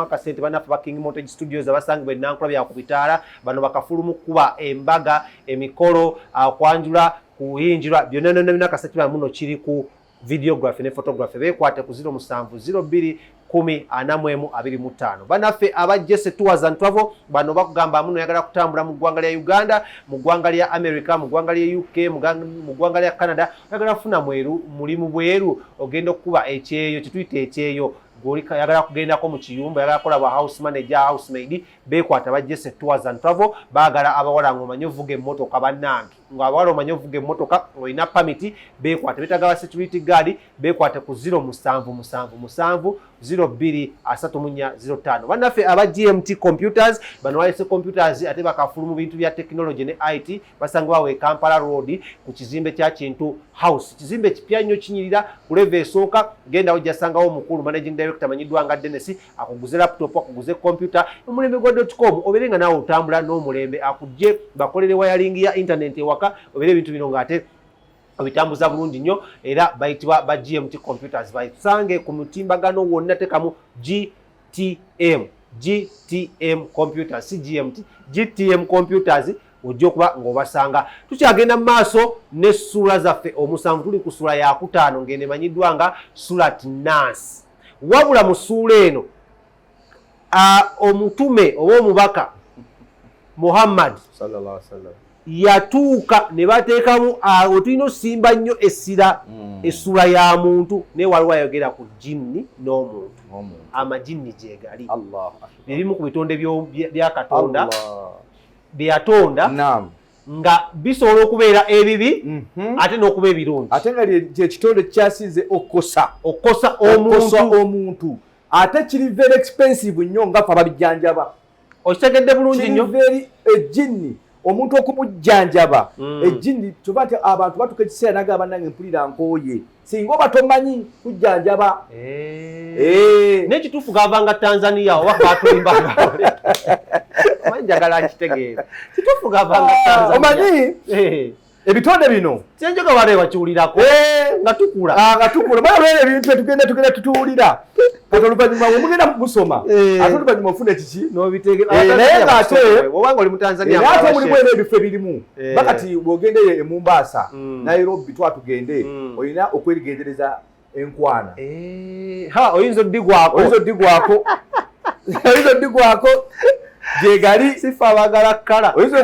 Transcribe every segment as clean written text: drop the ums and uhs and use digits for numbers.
Akasente bannaffe ba King Montage Studios abasangibwa e Nankula bya ku bitaala. Bano bakafulu mu kukuba embaga, emikolo, kwanjula, kuyinjirwa, byonna byonna byonna. Akasente bano muno kiri ku videography ne photography. Beekwate ku 07 02 10 41 25. Bannaffe aba Jesse Tours and Travel, bano bakugamba muno oyagala kutambula mu ggwanga lya Uganda, mu ggwanga lya America, mu ggwanga lya UK, mu ggwanga lya Canada, oyagala kufuna mweru mulimu bweru, ogenda okukuba ekyeyo kyetuyita ekyeyo, yagala kugendako mu kiyumba, yagala kukola bwa house manager, housemaid, beekwata ba Jesse Tours and Travel. Baagala abawala ng'omanyi ovuga emmotoka. Bannange, ng'abawala omanyi ovuga emmotoka, olina pamiti, beekwate. Beetaaga ba security guard, beekwate ku 0777 02 34 05. Bannaffe aba GMT Computers, bano balese computers ate bakafulu mu bintu bya technology ne IT. Basangibwa e Kampala Road ku kizimbe kya Kintu House, kizimbe kipya nnyo, kinyirira ku level esooka. Genda ojjasangawo omukulu managing director amanyiddwa nga Dennis, akuguze laptop, akuguze computer, omulembe gwa .com, obeere nga naawe otambula n'omulembe, akujje bakolere wiring ya internet ewaka, obeere ebintu bino ng'ate obitambuza bulungi nnyo. Era bayitibwa ba GMT Computers. Basange ku mutimbagano wonna, tekamu GTM, GTM Computers, si GMT, GTM Computers, ojja okuba ng'obasanga. Tukyagenda mu maaso n'essuula zaffe omusanvu. Tuli ku ssuula yakutaano ng'eno emanyiddwa nga Surat Nas. Wabula mu ssuula eno omutume oba omubaka Muhammad Sallallahu alaihi wasallam. yatuuka ne bateekamu awo tulina osimba nnyo essira. Essula ya muntu, naye waliwo ayogera ku jinni n'omuntu. Omuntu. Amajinni gyegali. Allahu akbar. Ebimu ku bitonde bya Katonda Allah. bye yatonda nga bisobola okubeera ebibi ate n'okuba ebirungi. Ate nga kyekitonde kyasinze okukosa okukosa okukosa omuntu. Omuntu, ate kiri very expensive nnyo nga ffe ababijjanjaba. Okitegedde bulungi Kiri nnyo. very, ejjinni omuntu okumujjanjaba, ejjinni kyova nti abantu batuka ekiseera nagamba, "Nange mpulira nkooye," singa oba tomanyi kujjanjaba. Naye kituufu gavanga Tanzania oba gatulimbanga? Omanyi njagala nkitegeera, kituufu gavanga Tanzania? Omanyi ebitonde bino Kyenjoga wale wakiwulirako nga tukula. Ah, nga tukula mala lwera ebintu etugenda tugenda tutuwulira, kati oluvannyuma wemugenda musoma, ate oluvannyuma ofuna ekiki. Naye ng'ate Obanga oli mu Tanzania, era ate mulimu era ebifo ebirimu. Bakati bw'ogenda eyo e Mombasa, Nairobi, twatugende, olina okwegendereza enkwana. Ha, oyinza oddigwako. Oyinza oddigwako, oyinza oddigwako, gyegali. Sifa abagala kkala. Oyinza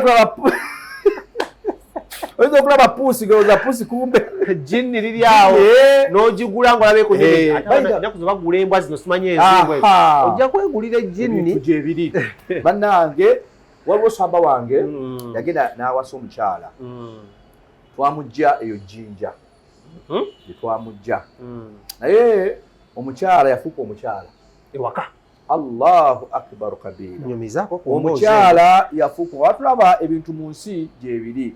okulaba puusi, gowooza puusi, kumbe jinni liri awo. N'ogigula ng'olaba ennaku ze bagula embwa zino, simanyi ezimbwa, ojja kwegulira ejjinni. Ebintu gyebiri bannange. Waliwo samba wange yagenda n'awasa omukyala. Twamujja eyo Jjinja gye twamujja, naye omukyala yafuuka omukyala ewaka. Allahu akbaru kabiira. Nyumizaako ku mboozi eno. Omukyala yafuuka. Watulaba ebintu mu nsi gyebiri,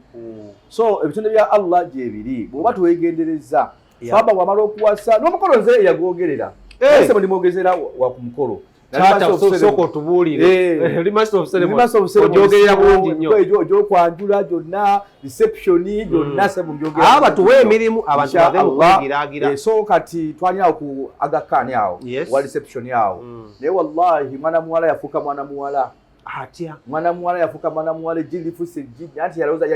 so ebitonde bya Allah gyebiri, bw'oba twegendereza. Saba bwamala okuwasa n'omukolo nze yagwogerera. Naye sebo ndimwogezera wa ku mukolo. Taata, sooka otubuulire. Oli master of ceremony. Ogyogerera bulungi nnyo. Egyokwanjula gyonna, reception gyonna, sebo mbyogera. Aba tuwe emirimu abantu bave mu kwegiraagira. So kati twali awo ku Aga Khan awo wa reception awo, naye wallahi mwana muwala yafuuka mwana muwala. Atya? Mwana muwala yafuuka mwana muwala, ejjini lifuuse ejjini, anti yalowooza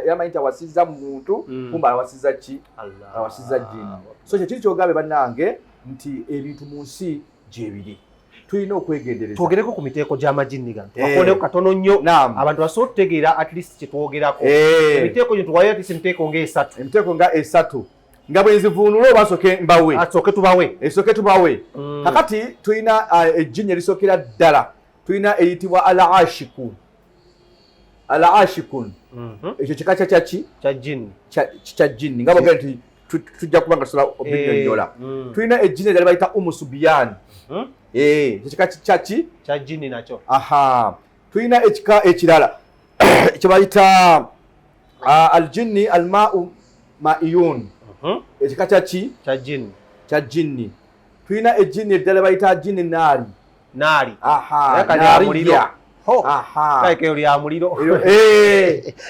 yamanyi nti awasizza muntu, kumbe awasizza ki? Allah. Awasizza jjini. So kyekiri kyogambe bannange nti ebintu mu nsi gyebiri, tulina okwegendereza. Twogereko ku miteeko gy'amajinni gano, tubakoneko katono nnyo, abantu basobole okutegeera at least kyetwogerako. Emiteeko gino tuwayo at least emiteeko ng'esatu. Emiteeko nga esatu, nga bwe nzivuunula oba nsooke mbawe? Asooke tubawe. Esooke tubawe. Kakati tulina ejjini erisookera ddala, tulina eriyitibwa al ashikun, al ashikun. Ekyo kika kya kyaki? Kya jinni. Kya jinni, nga bogera nti tujja kuba nga tusobola obinyonnyola. Tulina ejjini eryali bayita Umusubiyan. Ekyo kika kyaki? Kya jinni nakyo. Aha, tulina ekika ekirala kyebayita aljinni almau maiyun. Ekika kyaki? Kya jinni. Kya jinni. Tulina ejjini eddala bayita jinni naari. Naali. Aha. Era kali lya muliro. Naariya. Ho. Aha. Kale lya muliro.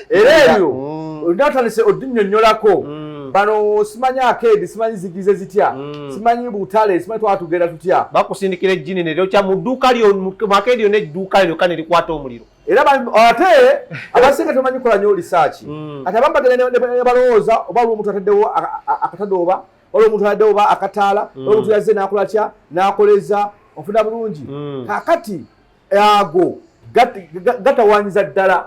Era eryo natandise odinnyonnyolako. Bano simanyi akeedi, simanyi zigize zitya, simanyi butale, simanyi twatugenda tutya. Bakusindikira ejjini ne lyokya mu dduuka lyo, mu akeedi yonna, edduuka lyokka ne likwata omuliro. Era ate abasinga tebamanyi kukola nnyo research. Ati abamu bagenda ne balowooza oba waliwo omuntu ataddewo akatadooba, waliwo omuntu ataddewo oba akataala, waliwo omuntu yazze n'akola tya, n'akoleza. Ofuna bulungi? Kaakati ago gatawaanyiza ddala.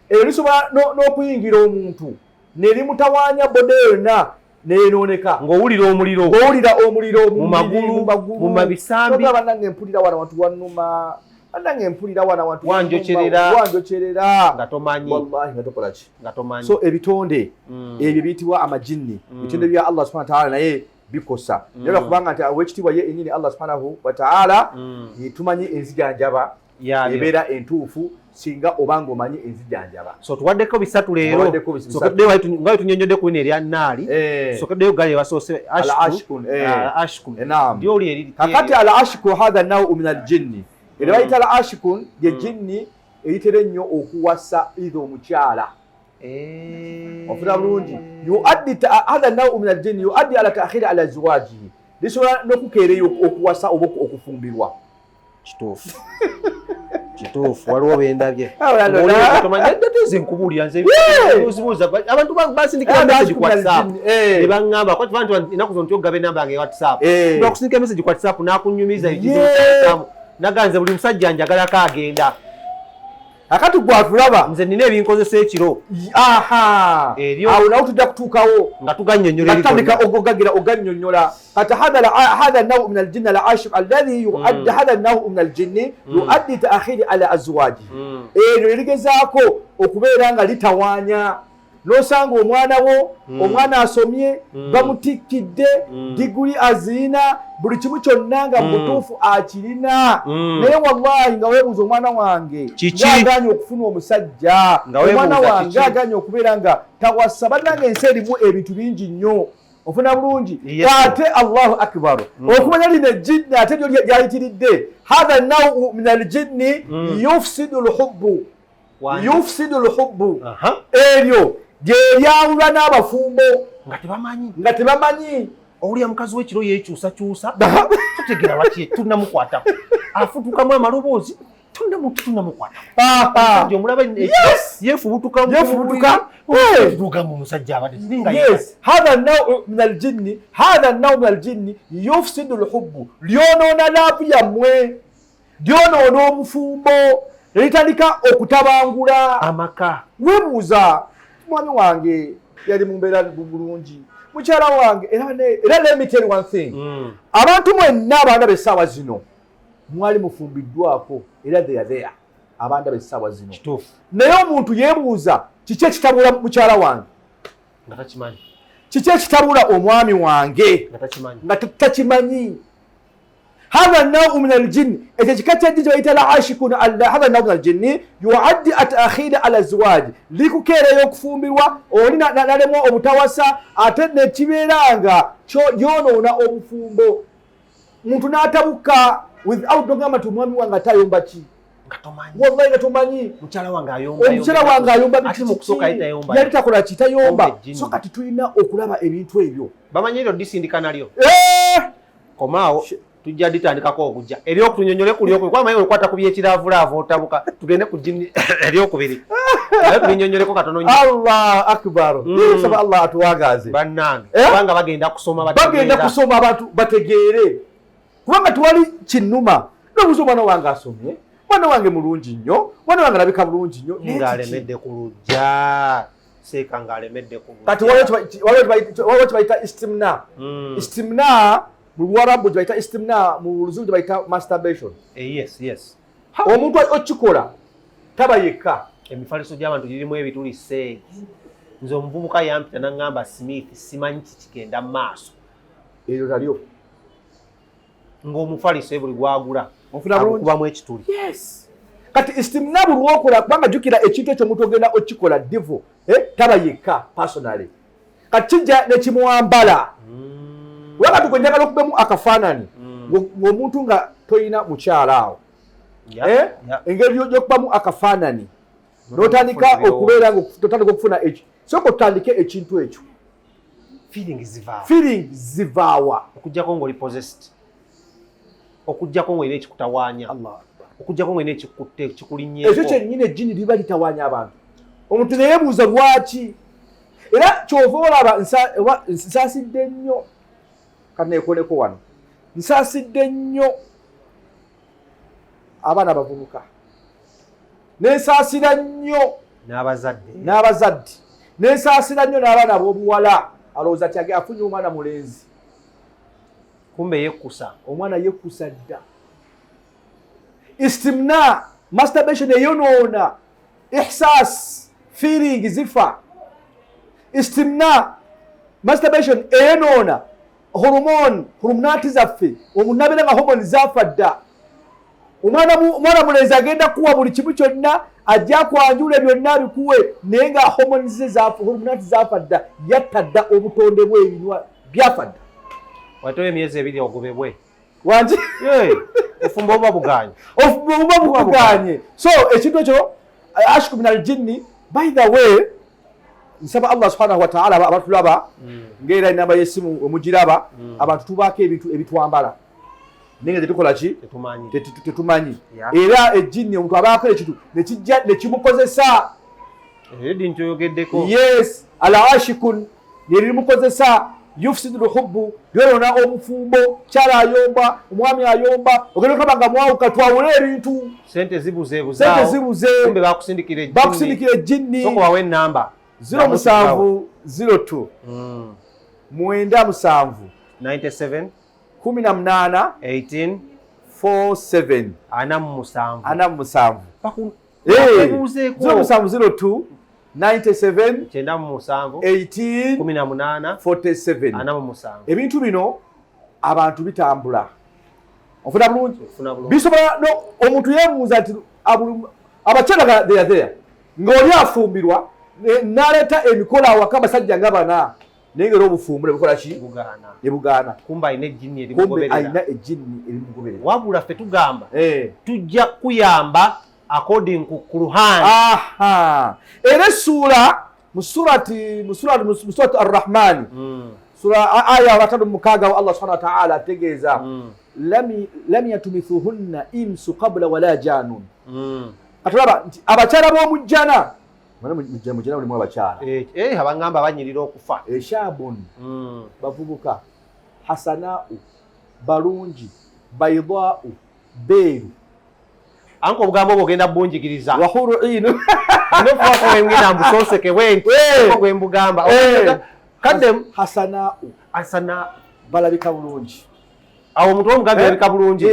Eryo lisobola n'okuyingira omuntu ne limutawaanya, body yonna neyonooneka. Ng'owulira omuliro. Ng'owulira omuliro. Mu magulu, mu mabisambi. Bannange, mpulira wano wantu wannuma, bannange, mpulira wano wantu. Wanjokyerera. Wanjokyerera. Nga tomanyi. Wallahi nga tokola ki? Nga tomanyi. So ebitonde ebyo biyitibwa amajinni, bitonde bya Allah subhanahu wa ta'ala, naye bikosa. Naye lwakubanga nti owekitiibwa ye ennyini Allah subhanahu wa ta'ala, tumanyi enzijanjaba ebeera entuufu singa obanga omanyi enzijanjaba. So tuwaddeko bisatu leero. Tuwaddeko bisatu. Sokeddeyo nga bwe tunyonnyodde ku bino erya naali. Sokeddeyo gali ebasoose. Al-ashkun, Ashkun. Naam. Lyoli eriri. Kakati al ashku hadha nau min aljinni, era bayita al ashkun, ye jinni eritera ennyo okuwasa either omukyala. Ofuna bulungi? Yuaddi hadha nau min aljinni yuaddi ala taakhiri ala ziwajihi, lisobola n'okukeereyo okuwasa oba okufumbirwa. Kituufu, kituufu, waliwo bendabye. Ah, nze nkubuulira, nze ozibuuza abantu basindikira message ku WhatsApp ne baŋŋamba kwati bantu ennaku zino nti ogaba enamba yange ya WhatsApp, bakusindikira message ku WhatsApp n'akunyumiza ekizibu kyasamu, naganze buli musajja njagalako agenda. Akati gwatulaba. Nze nina ebinkozesa ekiro. Aha. Eryo. Awo nawo tujja kutuukawo. Nga tugannyonnyola eri. Atandika gonna. Ogagira ogannyonnyola. Kati hadha nau min aljinni al ashiq alladhi yuaddi, hadha nau min aljinni yuaddi taakhiri ala azwajihi. Eryo lirigezaako okubeera nga litawaanya n'osanga omwana wo, omwana asomye, bamutikkidde diguli, aziina buli kimu kyonna nga mubutuufu akirina, naye wallahi nga weebuuza, omwana wange Kiki? ng'agaanye okufuna omusajja, Nga weebuuza omwana wange kiki? agaanye okubeera nga tawasa. Bannange, ensi erimu ebintu bingi nnyo. Ofuna bulungi? Ate Allahu akbar, okumanya lino ejjinni ate lyo lyayitiridde, hatha nau min aljinni yufsidu lhubbu. Yufsidu lhubbu. Eryo lyeryawulwa n'abafumbo. Nga tebamanyi. Nga tebamanyi. Owulira mukazi w'ekiro yeekyusakyusa, tutegeera lwaki tunnamukwatako, afutukamu amaloboozi, tunnamukwatako. Omulaba yeefubutuka. Yeefubutuka. Tugamba omusajja abadde singa. Yes, hatha nau min aljinni, hatha nau min aljinni yufsidu lhubbu, lyonoona love yammwe, lyonoona obufumbo, nelitandika okutabangula amaka. Weebuuza, mwami wange yali mu mbeera bulungi, mukyala wange era let me tell you one thing. Abantu mwenna abaana b'essaawa zino mwali mufumbiddwako, era they are there, abaana b'essaawa zino. Kituufu. Naye omuntu yeebuuza, kiki ekitabula mukyala wange? Nga takimanyi. Kiki ekitabula omwami wange? Nga takimanyi. Nga takimanyi. Hatha nau min aljinni, ekyo ekika kyejji kyebayita la ashikun. Hatha nau min aljinni yuaddi atakhira ala ziwaji, likukeereyo okufumbirwa, oli nalemwa obutawasa, ate nekibeera nga yonoona obufumbo, muntu n'atabuka without nogamba nti omwami wange ate ayomba ki? Nga tomanyi. Wallahi nga tomanyi. Mukyala wange ayomba. Omukyala wange ayomba. Ate mu kusooka yali tayomba. Yali takola ki? Tayomba. Yomba ejjini. So kati tulina okulaba ebintu ebyo. Bamanyi eryo disindika nalyo. Eh! Komaawo, tujja ditandikako okujja eryokutunyonyole ku lyokubiri, kuba manyi olukwata ku byekiraavulaavu otabuka. Tugende ku jjini eryokubiri naye tulinyonyoleko katono nnyo. Allah akbar. Saba Allah atuwagaze. Bannange, Eh? kubanga bagenda kusoma. Bagenda bategeera. kusoma, abantu bategeere, kubanga tewali kinnuma nobuuza, omwana wange asomye, mwana wange mulungi nnyo, mwana wange alabika bulungi nnyo, naye kiki? Ng'alemedde ku lujja seeka, ng'alemedde ku lujja. Kati waliwo kibayita istimna. Istimna mu Luwarabu gyebayita istimna, mu Luzungu gyebayita masturbation. Eh, yes. Omuntu okikola taba yekka. Emifaliso gy'abantu girimu ebituli seegi. Nze omuvubuka yampita naŋŋamba, "Smith, simanyi kikigenda mu maaso." Eryo talyo. Ng'omufaliso buli gwagula Ofuna bulungi? agukubamu ekituli. Yes, kati istimna buli lwokola, kubanga jjukira ekintu ekyo omuntu ogenda okikola divo, taba yekka personally, kati kijja nekimuwambala. Kubanga tuge njagala okubemu akafaanani ng'omuntu nga toyina mukyala awo, eh? Engeri gyokubamu akafaanani n'otandika okubeera nga otandika okufuna eki, sooka otandike ekintu ekyo. Feeling zivaawa. Feeling zivaawa. Okuggyako ng'oli possessed, okuggyako ng'olina ekikutawaanya, Allah Akbar. Okuggyako ng'olina ekikutte ekikulinnyeeko. Ekyo kyennyini ejjini liba litawaanya abantu, omuntu neyebuuza lwaki. Era kyova olaba nsaasidde nnyo, kaneekoleko wano, nsaasidde nnyo abaana abavubuka, nensaasira nnyo n'abazadde, n'abazadde, nensaasira nnyo n'abaana ab'obuwala. Alowooza ti afunye omwana mulenzi, kumbe yekkusa. Omwana yekkusa dda. Istimna, masturbation eyonoona ihsas, feeling zifa. Istimna, masturbation eyonoona hormone, hormonati zaffe. Omunabeera nga hormone zafa dda. Omwana mulenzi agenda kuwa buli kimu kyonna, ajja kwanjula byonna abikuwe, naye nga hormone ze zafa, hormonati zafa dda, yatta dda obutonde bw'ebinywa byafa dda. Watoyo emyezi 2 ogobebwe. Wangi? Ofumbo oba buganye. Ofumbo oba buganye. So ekintu ekyo ashku min aljinni, by the way, nsaba Allah subhanahu wa ta'ala abatulaba, ng'era enamba y'essimu omugiraba, abantu tubaako ebintu ebitwambala naye nga tetukola ki? Tetumanyi. Tetumanyi. Era ejjinni omuntu abaako ekintu nekijja nekimukozesa. Eddi nti oyogeddeko. Yes, al-ashikun nerimukozesa, yufsidu lhubbu, lyonoona obufumbo. Kyala ayomba, omwami ayomba, ogenda okulaba nga mwawuka. Twawule ebintu. Sente zibuzeebuzaawo. Sente zibuze. Kumbe bakusindikira ejjinni. Bakusindikira ejjinni. Sooka wawe enamba. 0702 97 97 18 18 47 47. 47. Bakubuuzeeko. 0702 97 97 18 18 47 47. Ebintu bino abantu bitambula, ofuna bulungi? Ofuna bulungi. Bisobola no omuntu yeebuuza nti abakyala nga they are there, ng'oli afumbirwa n'aleeta emikolo awaka, abasajja nga bana, naye ng'era obufumbo ne bukola ki? Bugaana. Ne bugaana. Kumbe alina ejjinni kumbe erimugoberera. Alina ejjinni erimugoberera. Wabula ffe tugamba tujja kuyamba according ku Quran. Aha, era essuula mu surati Arrahmani, sura aya 56, wa Allah subhanahu wa ta'ala ategeeza lam yatumithuhunna insu qabla wala janun. Atulaba nti abakyala b'omujjana, mujjana mulimu abakyala. Eh, abangamba banyirira okufa. Eshabun, bavubuka, hasanau, balungi, baidau, beeru. Anko obugambo obwo ogenda bunjigiriza. Wahuru inu. Nofuako wengenda mbusonseke bwenti gwe mbugamba. Kadde hasanau, asana, balabika bulungi. Awo omuntu omugambi alabika bulungi.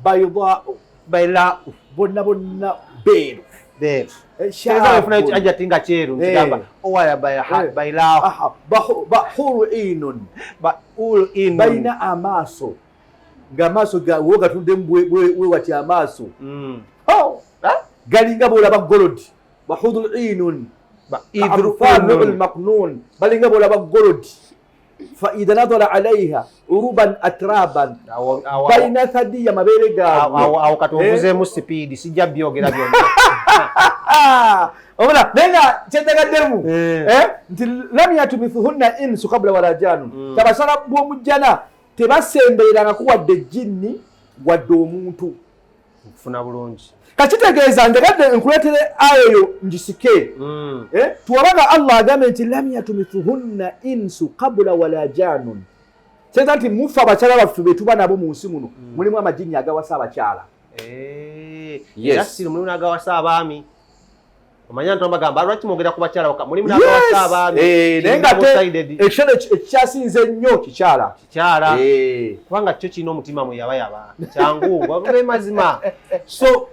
Baidau, baila, bonna bonna beeru. Beeru. Shabun ajja nga kyeru nkigamba owaya baila. Bahuru inun, bahuru inun, balina amaaso ng'amaaso wo gatuddemu bwe wati amaaso galinga bw'olaba gold. Bahuru inun maknun, balinga bw'olaba gold. Faidha nadhara alaiha uruban atraban, balina thadiya, mabeere gaabwe. Awo kati ovuzeemu sipiidi, sijja byogera byonna. Obona, naye nga kyendagaddemu nti lam yatumithuhunna insu kabula wala janun, tabasala bw'omujjana tebasembererangako wadde ejjinni wadde omuntu. Nfuna bulungi. Kakitegeeza njagadde nkuleetere aya eyo ngisike. Tuwabanga Allah agambe nti lam yatumithuhunna insu kabula wala janun, kitegeeza nti mufe abakyala baffe be tuba nabo mu nsi muno, mulimu amajinni agawasa abakyala. Era siri mulimu n'agawasa abaami. Omanya nti bagamba lwaki mwogera ku bakyala bokka, mulimu n'agawasa abaami. Naye nga ate ekitone ekikyasinze ennyo kikyala. Kikyala, kubanga kyo kirina omutima mweyabayaba kyangu wabula mazima. So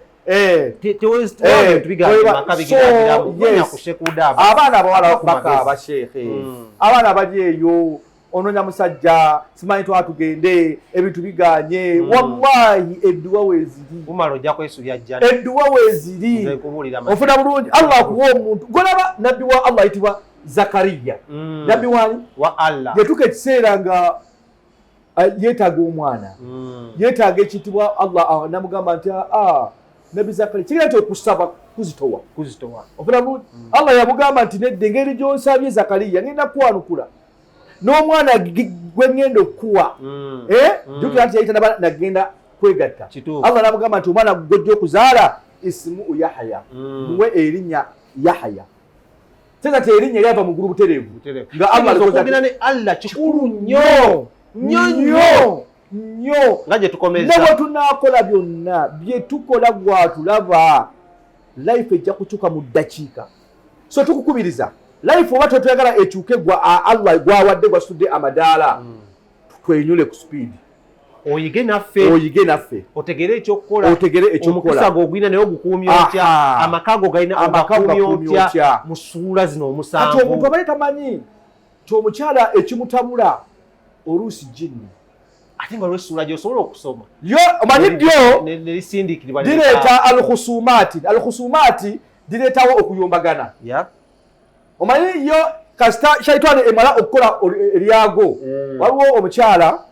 abaana abawala bakaaba, sheekhe, abaana bali eyo onoonya musajja, simanyi twatugende ebintu biganye. Wallahi edduwa weeziri. Umala ojja kwesulya jjana. Edduwa weeziri, ofuna bulungi, Allah akuwa omuntu golaba. Nabbi wa Allah ayitibwa Zakariya, nabbi wani? Wa Allah. Yatuuka ekiseera nga yeetaaga omwana, yeetaaga ekiyitibwa Allah namugamba nti nabbi Zakariya, kigira nti okusaba kuzitowa. Kuzitowa. Ofuna bulungi, Allah yamugamba nti nedda, engeri gy'onsabye Zakariya, ngenda kwanukula. N'omwana gwe ŋŋenda okukuwa, eh? Jjukira nti yayita nagenda kwegatta. Allah n'amugamba nti omwana gw'ojja okuzaala ismu Yahya, muwe erinnya Yahya. Sasa ti erinnya lyava mu ggulu butereevu. Nga Allah okwogera ne Allah kikulu nnyo nnyo nnyo nnyo, nga gye tukomeza ne bwe tunaakola byonna bye tukola gwatulaba, life ejja kukyuka mu ddakiika. So tukukubiriza life oba tetwagala ekyuke, gwa Allah gwawadde gwasudde amadaala, twenyule ku speed. Oyige naffe, oyige naffe, otegere ekyokukola, otegere ekyokukola. Omukisa gw'ogulina naye ogukuumye otya? Amaka go galina ogakuumye otya mu ssuula zino omusanvu? Kati omuntu abadde tamanyi nti omukyala ekimutabula oluusi jinni, ate nga olw'essuula gy'osobola okusoma yo omanyi ddyo nerisindiikirirwa lireeta alkhusumaati. Alkhusumaati lireetawo okuyombagana. Omanyi yo kasita shaitani emala okukola eryago. Waliwo omukyala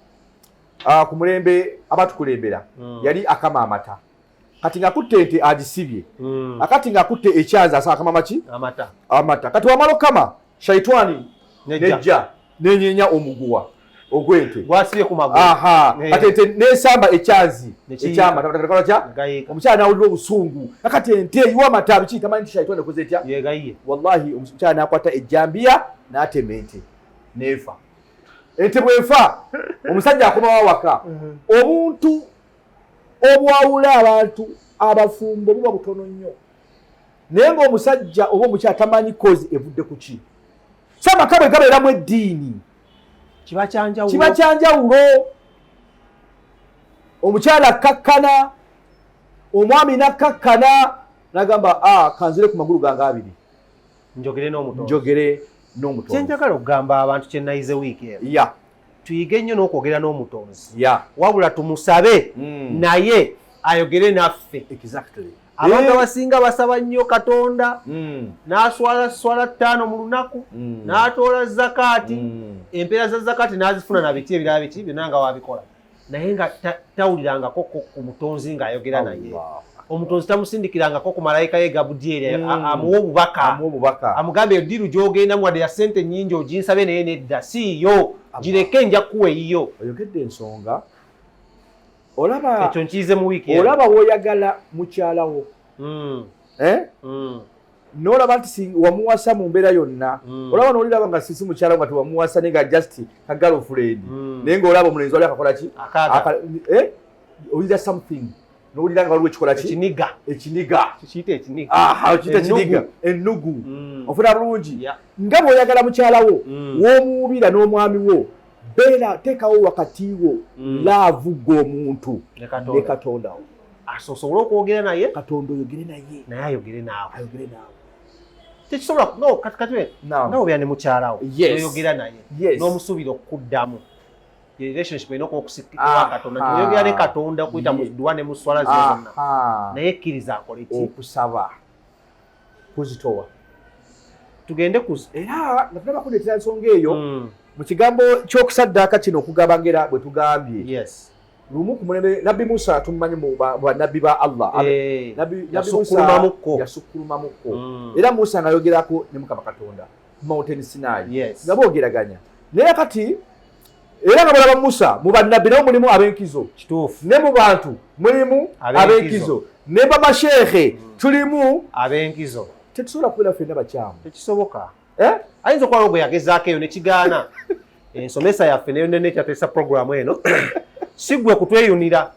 ku mulembe abatukulembera, yali akama amata. Kati ng'akutte ente agisibye, akati ng'akutte ekyanzi asa akama maki amata. Amata. Kati wamala okukama, shaitwani nejja nenyenya omuguwa ogw'ente gwasibye ku magulu. Aha, kati ente nesamba ekyanzi ekyamata. Omukyala n'awulira obusungu, akati ente eyiwa amata biki? Tamanyi nti shaitwani ekoze etya? Yegayiye. Wallahi, omukyala n'akwata ejjambiya n'atema ente n'efa. Ente bwefa, omusajja akomawo awaka. Obuntu obwawula abantu abafumbo buba butono nnyo, naye ng'omusajja oba omukyala tamanyi cause evudde ku ki. So amaka bwe gabeeramu eddiini kiba kyanjawulo, kiba kyanjawulo. Omukyala akkakkana, omwami nakkakkana, nagamba, a kanzire ku magulu gange abiri, njogere n'omutonzi, njogere n'omutonzi. Kyenjagala okugamba abantu kyenayize wiiki eno, tuyige nnyo n'okwogera n'omutonzi, wabula tumusabe naye ayogere naffe. Abantu abasinga basaba nnyo Katonda, n'aswala swala 5 mu lunaku, n'atoola zakaati, empeera za zakaati n'azifuna na biki ebirala biki byonna nga wabikola, naye nga tawulirangako ku mutonzi ng'ayogera naye. Omutonzi tamusindikirangako ku malayika ye Gabudyeri amuwa obubaka, amugambe ediru gy'ogendamu wadde ya ssente nnyingi oginsabe, naye nedda, siiyo, gireke, nja kuwa eyiyo. Oyogedde ensonga. Olaba ekyo nkiyize mu wiiki. Olaba woyagala mukyalawo, nolaba nti wamuwasa mu mbeera yonna, olaba noliraba nga sisi mukyalawo nga tewamuwasa, naye nga just ka girlfriend, naye ngaolaba omulenzi wali akakola ki, owulira something, nowulira nga waliwo ekikola ki, ekiniga, ekiniga. Kiyite ekiniga. Kiyite ekiniga, ennugu. Ofuna bulungi nga bw'oyagala mukyalawo, w'omuwubira n'omwami wo, beera teekawo wakati wo love gwe omuntu ne Katonda wo. Asosobole okwogera naye. Katonda oyogere naye. Naye ayogere naawe. Ayogere naawe. Tekisobola no kati kati nawe obeera ne mukyalawo, oyogera naye n'omusuubira okukuddamu. Relationship erina okuba okusikirwa Katonda, nti oyogera ne Katonda okuyita mu dduwa ne mu swala zino zonna, naye kkiriza akole ki? Okusaba kuzitowa. Tugende ku era nga tunaba kuleetera nsonga eyo mu kigambo ky'okusaddaaka kino, okugaba ngera bwe tugambye lumu ku mulembe Nabbi Musa, tumumanyi mu bannabbi ba Allah, Nabbi Musa yasukkulumamukko. Era Musa ng'ayogerako ne Mukama Katonda ku Mountain Sinai, nga boogeraganya. Naye kati era nga balaba Musa, mu bannabbi nabo mulimu ab'enkizo, ne mu bantu mulimu ab'enkizo, ne bamasheekhe tulimu ab'enkizo. Tetusobola kubeera ffenna bakyamu. Tekisoboka. Ayinza okuba gwe yagezaako eyo nekigaana. Ensomesa yaffe neyo nene ekyateesa programu eno si gwe kutweyunira,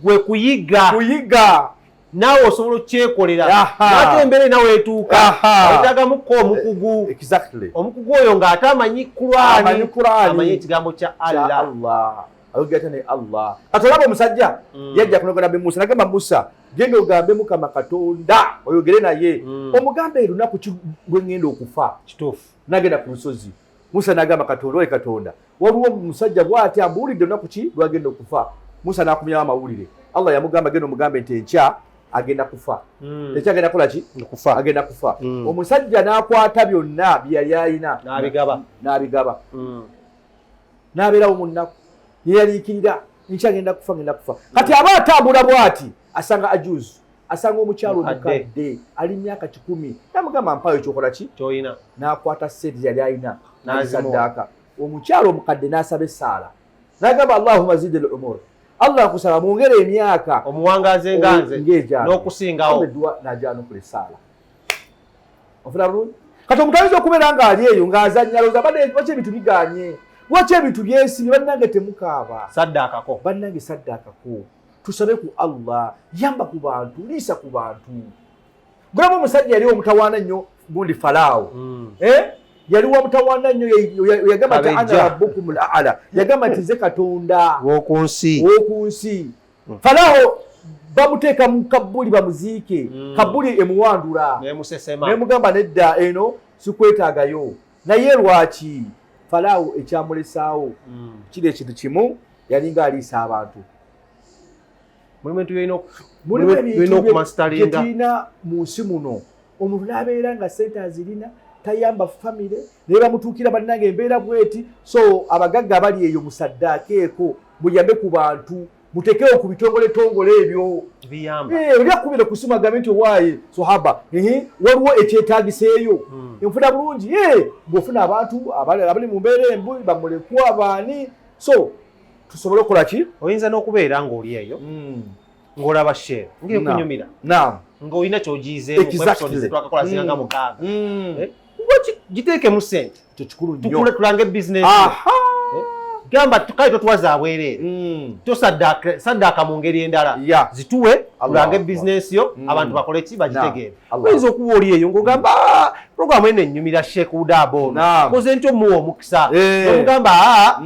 gwe kuyiga. Kuyiga. Naawe osobola okukyekolera, ate embeera erina weetuuka wetaagamukko omukugu. Omukugu oyo ng'ate amanyi Kurani, amanyi ekigambo kya Allah. Ayogera ne Allah. Kati olaba omusajja yajja kunoga Nabbi Musa, nagamba Musa, genda ogambe Mukama Katonda oyogere naye, omugambe erunaku ki lwe ŋŋenda okufa. Kituufu. Nagenda ku lusozi, Musa nagamba Katonda, oye Katonda, waliwo omusajja bw'ati ambuulidde olunaku ki lwagenda okufa. Musa n'akumyawo amawulire. Allah yamugamba, genda omugambe nti enkya agenda kufa. Enkya agenda kukola ki? Kufa. Agenda kufa. Omusajja n'akwata byonna bye yali alina n'abigaba. N'abigaba, n'abeerawo mu nnaku, yeyaliikirira, nkya ngenda kufa, ngenda kufa. Kati aba atambula bw'ati, asanga ajuzi, asanga omukyalo omukadde ali myaka 100, namugamba, mpaayo kyokola ki kyoyina. N'akwata sente yali alina n'azisaddaaka. Omukyalo omukadde n'asaba essaala n'agamba, "Allahumma zid al umur," Allah nkusaba mwongere emyaka. Omuwangaze nga nze. Ng'egyange. N'okusingawo. Edduwa n'agyanukula essaala. Ofuna bulungi? Kati omuntu ayinza okubeera ng'ali eyo ng'azannya, lowooza badde lwaki ebintu biganye, lwaki ebintu byesibye. Bannange, temukaaba. Saddaakako. Bannange, saddaakako, tusabe ku Allah. Yamba ku bantu, liisa ku bantu. Gulamu omusajja yali omutawaana nnyo, gundi Falaawo. Eh? Yali wamutawaana nnyo. Yagamba nti, "Ana Kabejja. rabbukum al a'la." Yagamba nti, "Nze Katonda w'oku nsi." W'oku nsi. Falaawo bamuteeka mu kabbuli bamuziike. Kabbuli emuwandula. Nemusesema. Nemugamba, "Nedda, eno sikwetaagayo." Naye lwaki Falaawo ekyamulesaawo kiri ekintu kimu? Yalinga aliisa abantu. Mulimu ebintu byolina Mulimu ebintu byolina okumasitalinga. bye tulina mu nsi muno. Omuntu n'abeera nga sente azirina, tayamba famire, naye bamutuukira, "Bannange, embeera bweti." So abagagga abali eyo, musaddaakeeko, muyambe ku bantu, mutekewo ku bitongoletongole ebyo. Biyamba. Eh, oli akubira ku simu agambe nti, "Owaaye sohaba, ehe, waliwo ekyetaagiseeyo." Enfuna bulungi. Eh, ng'ofuna abantu abali mu mbeera embi, bamulekwa, baani, so tusobole okukola ki? Oyinza n'okubeera ng'oli eyo ng'olaba share ng'ekunyumira, ng'olina ky'ogiyizeemu. Twakakola zinga 6. Eh, lwaki giteekemu sente? Ekyo kikulu nnyo. Tukule, tulange bizinesi. Gamba kale totuwa za bwereere. Tosaddaaka, saddaaka mu ngeri endala. Zituwe, Allah tulange Akbar. bizinesi yo, abantu bakole ki? Bagitegeere. Allah. Oyinza okuba oli eyo ng'ogamba, "Ah, programu eno ennyumira, Sheikh Udaba ono." Koze ntyo omuwa omukisa. Omugamba, "Ah,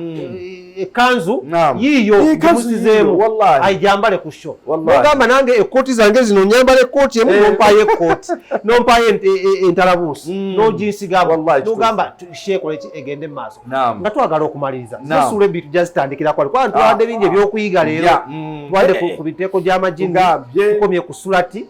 ekkanzu yiiyo, Ekkanzu gimusizeemu." yiiyo, wallahi. Ayijambale ku show. Wallahi. Nogamba, "Nange ekkooti zange zino, nyambala ekkooti emu." Nompaayo ekkooti, nompaayo entalabuusi, n'oginsigamu. Wallahi, kituufu. Nogamba sheekole ki, egende mu maaso. Nga twagala okumaliriza, essuula ebbiri tujja zitandikira kwali, kubanga tuwadde bingi ebyokuyiga leero. Tuwadde ku biteeko gy'amajini. Tugambye. Tukomye ku sulati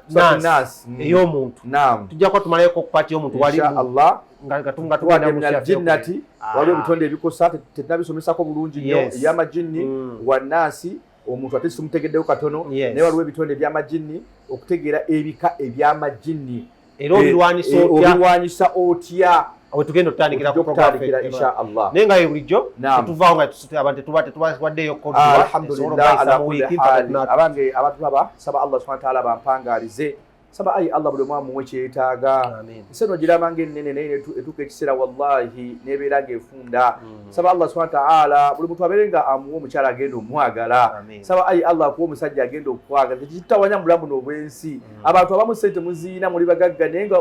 Surati Nas Nas. ey'omuntu. Tujja kuba tumalayoko ku part y'omuntu wali Insha Allah. nga tugenda Tuwadde mu minal syafi jinnati. ey'okubiri. Waliwo ebitonde ebikosa, tetunabisomesako bulungi nnyo. Ebyamajinni wannaasi, omuntu ate simutegeddeyo katono. Naye waliwo ebitonde ebyamajinni, okutegeera ebika ebyamajinni. Era obirwanisa otya? Obirwanyisa otya? Awo tugenda otutandikira ku program Okutandikira, yaffe. insha Allah. Naye nga ye bulijjo tetuvaawo nga abantu tetubawaddeyo. Alhamdulillah ala kulli hali. Abange abatulaba, saba Allah subhanahu wa ta'ala bampangalize. Saba ayi Allah buli omu amuwe kyetaaga. Ensi eno giraba ng'ennene, naye etuuka ekiseera wallahi nebeera ng'efunda. Saba Allah subhanahu wa ta'ala buli muntu abeere nga amuwa omukyala agenda omwagala. Saba ayi Allah akuwa omusajja agenda okwagala. Tekitawanya mu bulamu buno obw'ensi. Abantu abamu sente muziina, muli bagagga, naye nga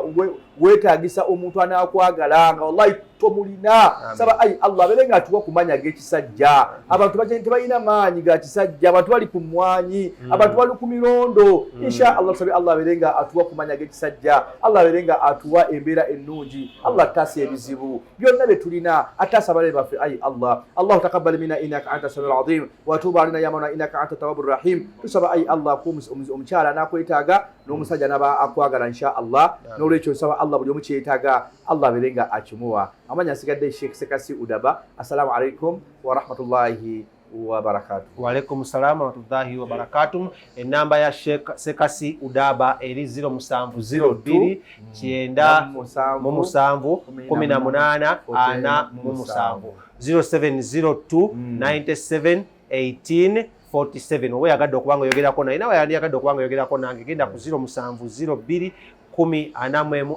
weetaagisa omuntu anaakwagala nga wallahi tomulina. Saba ayi Allah abeere nga atuwa kumanya ag'ekisajja. Abantu tebalina maanyi ga kisajja, abantu bali ku mmwanyi, abantu bali ku mirondo. Insha Allah tusabe Allah abeere nga atuwa kumanya ag'ekisajja, Allah abeere nga atuwa embeera ennungi, Allah ataasa ebizibu byonna bye tulina, ataasa abalabe baffe. Ayi Allah, Allahu taqabbal minna innaka anta samiul azim wa tuba alina ya maulana innaka anta tawwabur rahim. Tusaba ayi Allah akuwa omukyala anakwetaaga n'omusajja naba akwagala, insha Allah. N'olwekyo nsaba Allah buli omu kyetaaga Allah abeere nga akimuwa. Amanya asigadde Sheikh Sekasi Udaba. Assalamu alaikum wa rahmatullahi wa barakatuh. Waalaikum salamu warahmatullahi wabarakatuh. Enamba ya Sheikh Sekasi Udaba eri 0702 97 18 47, 0702 97 18 47. Oba oyagadde okuba nga oyogerako naye, nawe yandiyagadde okuba nga oyogerako nange, genda ku 0702 10 41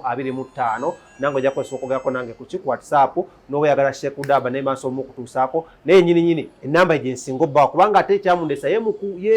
25, nange ojja kukozesa okwogerako nange ku WhatsApp. N'oba oyagala Sheikh Udaba naye maaso omukutuusaako naye nyini nyini, enamba gye nsinga obbawa, kubanga ate ekyamundesa ye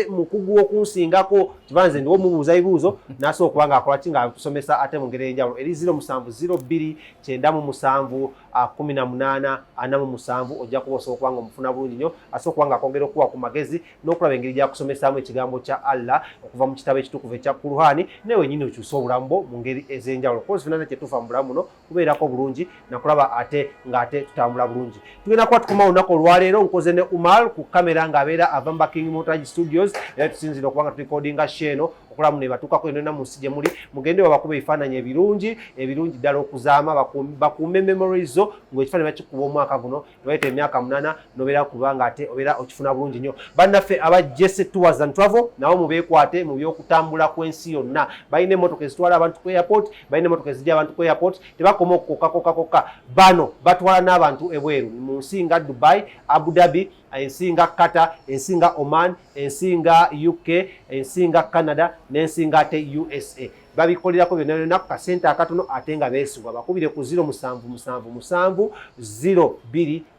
mukugu okunsingako, kiba nze ndiwo mubuuza bibuuzo, n'asobola okuba nga akola ki, nga atusomesa ate mu ngeri ey'enjawulo. Eri 0702 97 18 47. Ojja kuba osobola okuba nga omufuna bulungi nnyo, asobola okuba nga akwongera okuwa ku magezi n'okulaba engeri gyakusomesaamu ekigambo kya Allah okuva mu kitabo ekitukuvu ekya Kuruhani, naye wenyini okyuse obulamu bwo mu ngeri ez'enjawulo. Kozi fenna kyetufa mu bulamu buno kubeerako bulungi nakulaba ate ng'ate tutambula bulungi. Tugenda kuba tukoma olunaku olwaleero. Nkoze ne Umar ku kamera ng'abeera ava mu King Montage Studios, era tusinzira okuba nga turekodinga show eno. Okulamu nebatuukako yonna mu nsi gye muli, mugende babakuba ebifaananyi ebirungi ebirungi ddala okuzaama, bakuume memories zo ng'ekifaananyi bakikuba omwaka guno nebayita emyaka 8 nobeera kubanga ate obeera okifuna bulungi nnyo. Bannaffe aba Jesse Tours and Travel nabo mubeekwate mu by'okutambula kw'ensi yonna. Balina emmotoka ezitwala abantu ku airport, balina emmotoka ezijja abantu ku airport. Tebakoma okukokakokakokka, bano batwala n'abantu ebweru mu nsi nga Dubai, Abu Dhabi, ensi nga Qatar, ensi nga Oman, ensi nga UK, ensi nga Canada n'ensi nga ate USA. Babikolerako byonna byonna ku kasente akatono ate nga beesigwa. Bakubire ku 0777 0234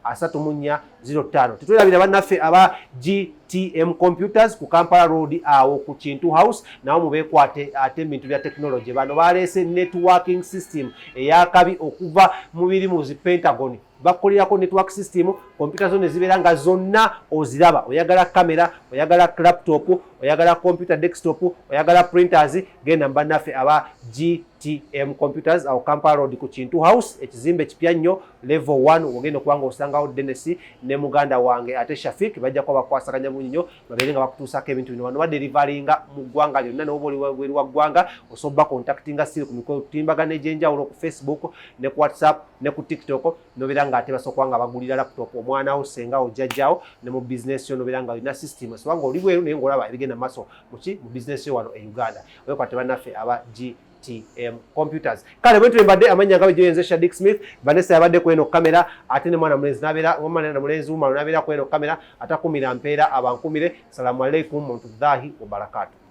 05. Tetwerabira bannaffe aba GTM Computers ku Kampala Road awo ku Kintu House, nabo mubeekwate ate ebintu bya technology. Bano baleese networking system eyakabi okuva mu biri mu zi Pentagon. Bakukolerako network system, kompyuta zo ne zibeera nga zonna oziraba. Oyagala kamera, oyagala laptop, oyagala computer desktop, oyagala printers, genda mu bannaffe aba GTM Computers awo Kampala Road ku Kintu House, ekizimbe kipya nnyo, level 1. Ogenda okuba nga osangawo Dennis ne muganda wange ate Shafik, bajja kuba bakwasaganya bulungi nnyo babeere nga bakutuusako ebintu bino. Bano badeliveringa mu ggwanga lyonna, naye oba oli wabweru wa ggwanga osobola contactinga still ku mitimbagano egy'enjawulo ku Facebook ne ku WhatsApp ne ku TikTok, nobeera nga ate basobola kuba nga bagulira laptop omwana wo, senga wo, jjajjawo, ne mu bizinesi yo nobeera nga olina system soba nga oli bweru naye ng'olaba ebigenda maaso muki mu bizinesi yo wano e Uganda. Wekwate bannaffe aba GTM Computers. Kale bwe mbadde amannya nga bwe Shadik Smith. Vanessa yabadde ku eno kamera, ate ne mwana mulenzi n'abeera mwana mulenzi Umar n'abeera ku eno kamera. Atakumira mpeera abankumire. Salamu alaikum warahmatullahi wabarakatuh.